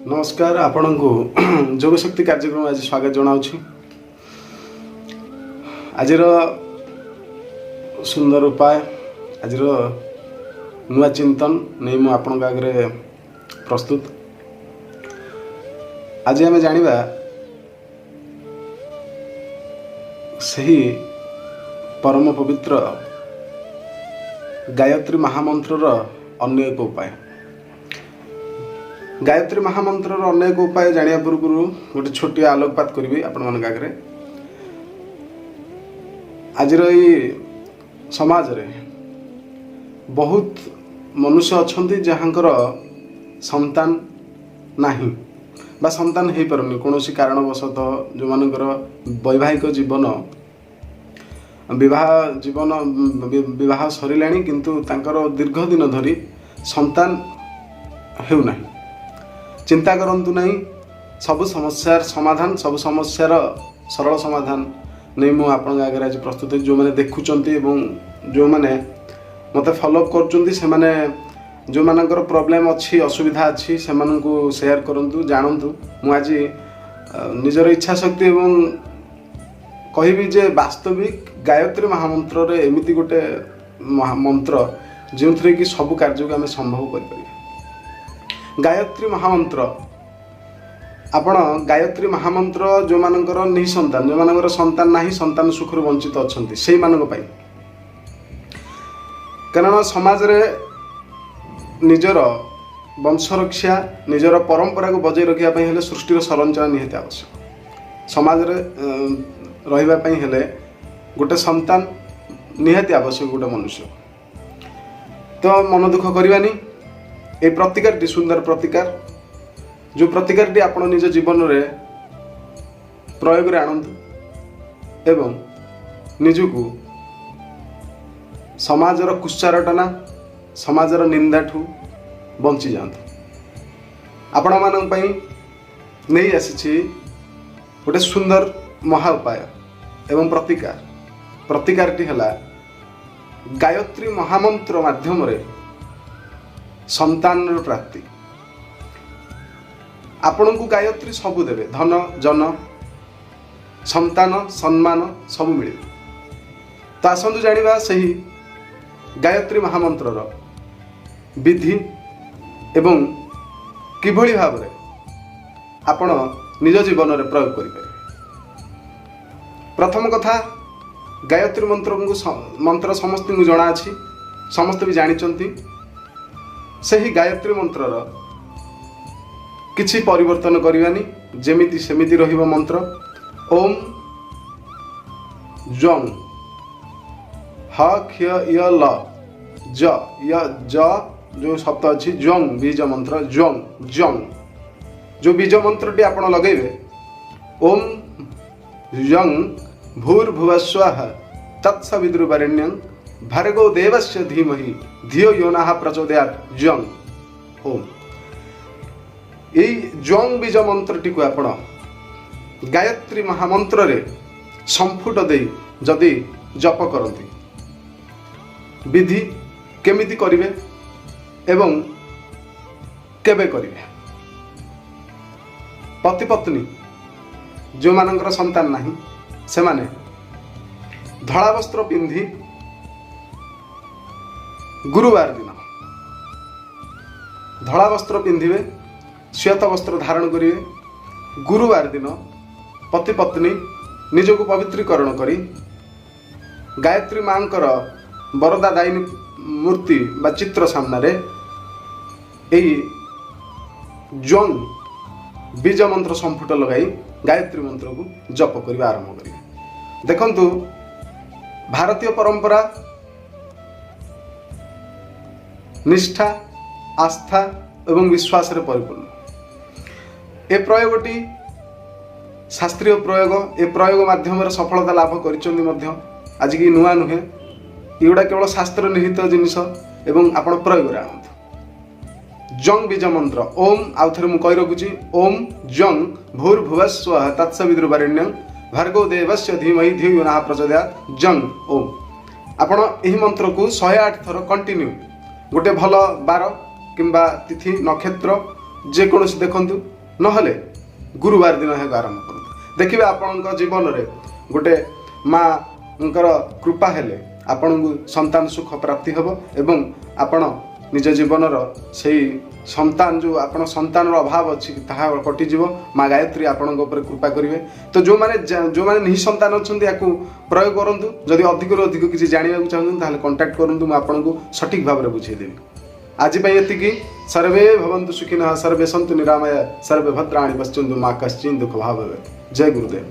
ନମସ୍କାର, ଆପଣଙ୍କୁ ଯୋଗଶକ୍ତି କାର୍ଯ୍ୟକ୍ରମ ଆଜି ସ୍ୱାଗତ ଜଣାଉଛି। ଆଜିର ସୁନ୍ଦର ଉପାୟ, ଆଜିର ନୂଆ ଚିନ୍ତନ ନେଇ ମୁଁ ଆପଣଙ୍କ ଆଗରେ ପ୍ରସ୍ତୁତ। ଆଜି ଆମେ ଜାଣିବା ସେହି ପରମ ପବିତ୍ର ଗାୟତ୍ରୀ ମହାମନ୍ତ୍ରର ଅନ୍ୟ ଏକ ଉପାୟ। ଗାୟତ୍ରୀ ମହାମନ୍ତ୍ରର ଅନ୍ୟ ଏକ ଉପାୟ ଜାଣିବା ପୂର୍ବରୁ ଗୋଟେ ଛୋଟିଆ ଆଲୋକପାତ କରିବି ଆପଣମାନଙ୍କ ଆଗରେ। ଆଜିର ଏଇ ସମାଜରେ ବହୁତ ମନୁଷ୍ୟ ଅଛନ୍ତି, ଯାହାଙ୍କର ସନ୍ତାନ ନାହିଁ ବା ସନ୍ତାନ ହେଇପାରୁନି କୌଣସି କାରଣବଶତଃ। ଯେଉଁମାନଙ୍କର ବୈବାହିକ ଜୀବନ, ବିବାହ ଜୀବନ, ବିବାହ ସରିଲାଣି, କିନ୍ତୁ ତାଙ୍କର ଦୀର୍ଘ ଦିନ ଧରି ସନ୍ତାନ ହେଉନାହିଁ। ଚିନ୍ତା କରନ୍ତୁ ନାହିଁ, ସବୁ ସମସ୍ୟାର ସମାଧାନ, ସବୁ ସମସ୍ୟାର ସରଳ ସମାଧାନ ନେଇ ମୁଁ ଆପଣଙ୍କ ଆଗରେ ଆଜି ପ୍ରସ୍ତୁତ ହେଇଛି। ଯେଉଁମାନେ ଦେଖୁଛନ୍ତି ଏବଂ ଯେଉଁମାନେ ମୋତେ ଫଲୋଅପ୍ କରୁଛନ୍ତି, ସେମାନେ ଯେଉଁମାନଙ୍କର ପ୍ରୋବ୍ଲେମ୍ ଅଛି, ଅସୁବିଧା ଅଛି, ସେମାନଙ୍କୁ ସେୟାର କରନ୍ତୁ, ଜାଣନ୍ତୁ। ମୁଁ ଆଜି ନିଜର ଇଚ୍ଛା ଶକ୍ତି ଏବଂ କହିବି ଯେ ବାସ୍ତବିକ ଗାୟତ୍ରୀ ମହାମନ୍ତ୍ରରେ ଏମିତି ଗୋଟେ ମନ୍ତ୍ର, ଯେଉଁଥିରେ କି ସବୁ କାର୍ଯ୍ୟକୁ ଆମେ ସମ୍ଭବ କରିପାରିବା। ଗାୟତ୍ରୀ ମହାମନ୍ତ୍ର, ଆପଣ ଗାୟତ୍ରୀ ମହାମନ୍ତ୍ର ଯେଉଁମାନଙ୍କର ନିଃସନ୍ତାନ, ଯେଉଁମାନଙ୍କର ସନ୍ତାନ ନାହିଁ, ସନ୍ତାନ ସୁଖରୁ ବଞ୍ଚିତ ଅଛନ୍ତି, ସେଇମାନଙ୍କ ପାଇଁ। କାରଣ ସମାଜରେ ନିଜର ବଂଶ ରକ୍ଷା, ନିଜର ପରମ୍ପରାକୁ ବଜାଇ ରଖିବା ପାଇଁ ହେଲେ ସୃଷ୍ଟିର ସଂରଚନା ନିହାତି ଆବଶ୍ୟକ। ସମାଜରେ ରହିବା ପାଇଁ ହେଲେ ଗୋଟେ ସନ୍ତାନ ନିହାତି ଆବଶ୍ୟକ ଗୋଟେ ମନୁଷ୍ୟ। ତ ମନ ଦୁଃଖ କରିବାନି। ଏଇ ପ୍ରତିକାରଟି ସୁନ୍ଦର ପ୍ରତିକାର, ଯେଉଁ ପ୍ରତିକାରଟି ଆପଣ ନିଜ ଜୀବନରେ ପ୍ରୟୋଗରେ ଆଣନ୍ତୁ ଏବଂ ନିଜକୁ ସମାଜର କୁତ୍ସାରଟନା, ସମାଜର ନିନ୍ଦାଠୁ ବଞ୍ଚି ଯାଆନ୍ତୁ। ଆପଣମାନଙ୍କ ପାଇଁ ନେଇ ଆସିଛି ଗୋଟେ ସୁନ୍ଦର ମହା ଉପାୟ ଏବଂ ପ୍ରତିକାର। ପ୍ରତିକାରଟି ହେଲା ଗାୟତ୍ରୀ ମହାମନ୍ତ୍ର ମାଧ୍ୟମରେ ସନ୍ତାନର ପ୍ରାପ୍ତି। ଆପଣଙ୍କୁ ଗାୟତ୍ରୀ ସବୁ ଦେବେ, ଧନ, ଜନ, ସନ୍ତାନ, ସମ୍ମାନ ସବୁ ମିଳିବ। ତ ଆସନ୍ତୁ ଜାଣିବା ସେହି ଗାୟତ୍ରୀ ମହାମନ୍ତ୍ରର ବିଧି ଏବଂ କିଭଳି ଭାବରେ ଆପଣ ନିଜ ଜୀବନରେ ପ୍ରୟୋଗ କରିପାରିବେ। ପ୍ରଥମ କଥା, ଗାୟତ୍ରୀ ମନ୍ତ୍ରଙ୍କୁ ମନ୍ତ୍ର ସମସ୍ତଙ୍କୁ ଜଣାଅଛି, ସମସ୍ତେ ବି ଜାଣିଛନ୍ତି। ସେହି ଗାୟତ୍ରୀ ମନ୍ତ୍ରର କିଛି ପରିବର୍ତ୍ତନ କରିବାନି, ଯେମିତି ସେମିତି ରହିବ ମନ୍ତ୍ର। ଓମ୍ ଜଂ ହ କ୍ଷ ୟ ଲ ଜ ୟ ଜ, ଯେଉଁ ଶବ୍ଦ ଅଛି, ଜଂ ବୀଜ ମନ୍ତ୍ର, ଜଂ ଜଂ ଯେଉଁ ବୀଜ ମନ୍ତ୍ରଟି ଆପଣ ଲଗେଇବେ, ଓମ୍ ଜଂ ଭୂର୍ଭୁବସ୍ୱଃ ତତ୍ସବିତୃବରେଣ୍ୟଂ ଭର୍ଗୋ ଦେବସ୍ୟ ଧୀମହି ଧିୟୋ ୟୋ ନଃ ପ୍ରଚୋଦୟାତ୍ ଜଂ ଓମ୍। ଏଇ ଜଂ ବୀଜ ମନ୍ତ୍ରଟିକୁ ଆପଣ ଗାୟତ୍ରୀ ମହାମନ୍ତ୍ରରେ ସମ୍ଫୁଟ ଦେଇ ଯଦି ଜପ କରନ୍ତି, ବିଧି କେମିତି କରିବେ ଏବଂ କେବେ କରିବେ? ପତି ପତ୍ନୀ ଯେଉଁମାନଙ୍କର ସନ୍ତାନ ନାହିଁ, ସେମାନେ ଧଳା ବସ୍ତ୍ର ପିନ୍ଧି ଗୁରୁବାର ଦିନ ଧଳା ବସ୍ତ୍ର ପିନ୍ଧିବେ, ଶ୍ଵେତ ବସ୍ତ୍ର ଧାରଣ କରିବେ। ଗୁରୁବାର ଦିନ ପତି ପତ୍ନୀ ନିଜକୁ ପବିତ୍ରୀକରଣ କରି ଗାୟତ୍ରୀ ମାଙ୍କର ବରଦା ଦାୟିନୀ ମୂର୍ତ୍ତି ବା ଚିତ୍ର ସାମ୍ନାରେ ଏଇ ଜଂ ବୀଜ ମନ୍ତ୍ର ସମ୍ଫୁଟ ଲଗାଇ ଗାୟତ୍ରୀ ମନ୍ତ୍ରକୁ ଜପ କରିବା ଆରମ୍ଭ କରିବେ। ଦେଖନ୍ତୁ, ଭାରତୀୟ ପରମ୍ପରା ନିଷ୍ଠା, ଆସ୍ଥା ଏବଂ ବିଶ୍ୱାସରେ ପରିପୂର୍ଣ୍ଣ। ଏ ପ୍ରୟୋଗଟି ଶାସ୍ତ୍ରୀୟ ପ୍ରୟୋଗ। ଏ ପ୍ରୟୋଗ ମାଧ୍ୟମରେ ସଫଳତା ଲାଭ କରିଛନ୍ତି ମଧ୍ୟ। ଆଜିକି ନୂଆ ନୁହେଁ, ଏଗୁଡ଼ା କେବଳ ଶାସ୍ତ୍ର ନିହିତ ଜିନିଷ ଏବଂ ଆପଣ ପ୍ରୟୋଗରେ ଆଣନ୍ତୁ। ଜଂ ବୀଜ ମନ୍ତ୍ର ଓମ୍, ଆଉ ଥରେ ମୁଁ କହି ରଖୁଛି, ଓମ୍ ଜଂ ଭୂର୍ଭୁବସ୍ୱ ତତ୍ସବିତୃବରେଣ୍ୟଂ ଭର୍ଗୋ ଦେବସ୍ୟ ଧୀମହି ଧିୟୋ ୟୋ ନଃ ପ୍ରଚୋଦୟାତ୍ ଜଂ ଓମ୍। ଆପଣ ଏହି ମନ୍ତ୍ରକୁ 108 ଥର କଣ୍ଟିନ୍ୟୁ ଗୋଟେ ଭଲ ବାର କିମ୍ବା ତିଥି, ନକ୍ଷତ୍ର ଯେକୌଣସି ଦେଖନ୍ତୁ। ନହେଲେ ଗୁରୁବାର ଦିନ ଏହାକୁ ଆରମ୍ଭ କରନ୍ତୁ। ଦେଖିବେ, ଆପଣଙ୍କ ଜୀବନରେ ଗୋଟେ ମାଙ୍କର କୃପା ହେଲେ ଆପଣଙ୍କୁ ସନ୍ତାନ ସୁଖ ପ୍ରାପ୍ତି ହେବ ଏବଂ ଆପଣ ନିଜ ଜୀବନର ସେଇ ସନ୍ତାନ, ଯେଉଁ ଆପଣ ସନ୍ତାନର ଅଭାବ ଅଛି, ତାହା କଟିଯିବ। ମା ଗାୟତ୍ରୀ ଆପଣଙ୍କ ଉପରେ କୃପା କରିବେ। ତ ଯେଉଁମାନେ ନିଃସନ୍ତାନ ଅଛନ୍ତି, ୟାକୁ ପ୍ରୟୋଗ କରନ୍ତୁ। ଯଦି ଅଧିକରୁ ଅଧିକ କିଛି ଜାଣିବାକୁ ଚାହୁଁଛନ୍ତି, ତାହେଲେ କଣ୍ଟାକ୍ଟ କରନ୍ତୁ, ମୁଁ ଆପଣଙ୍କୁ ସଠିକ୍ ଭାବରେ ବୁଝେଇଦେବି। ଆଜି ପାଇଁ ଏତିକି। ସର୍ବେ ଭବନ୍ତୁ ସୁଖିନଃ, ସର୍ବେ ସନ୍ତୁ ନିରାମୟ, ସର୍ବେ ଭଦ୍ରାଣି ପଶ୍ୟନ୍ତୁ, ମା କଶ୍ଚିନ୍ ଦୁଃଖ ଭାଗ ଭବେତ୍। ଜୟ ଗୁରୁଦେବ।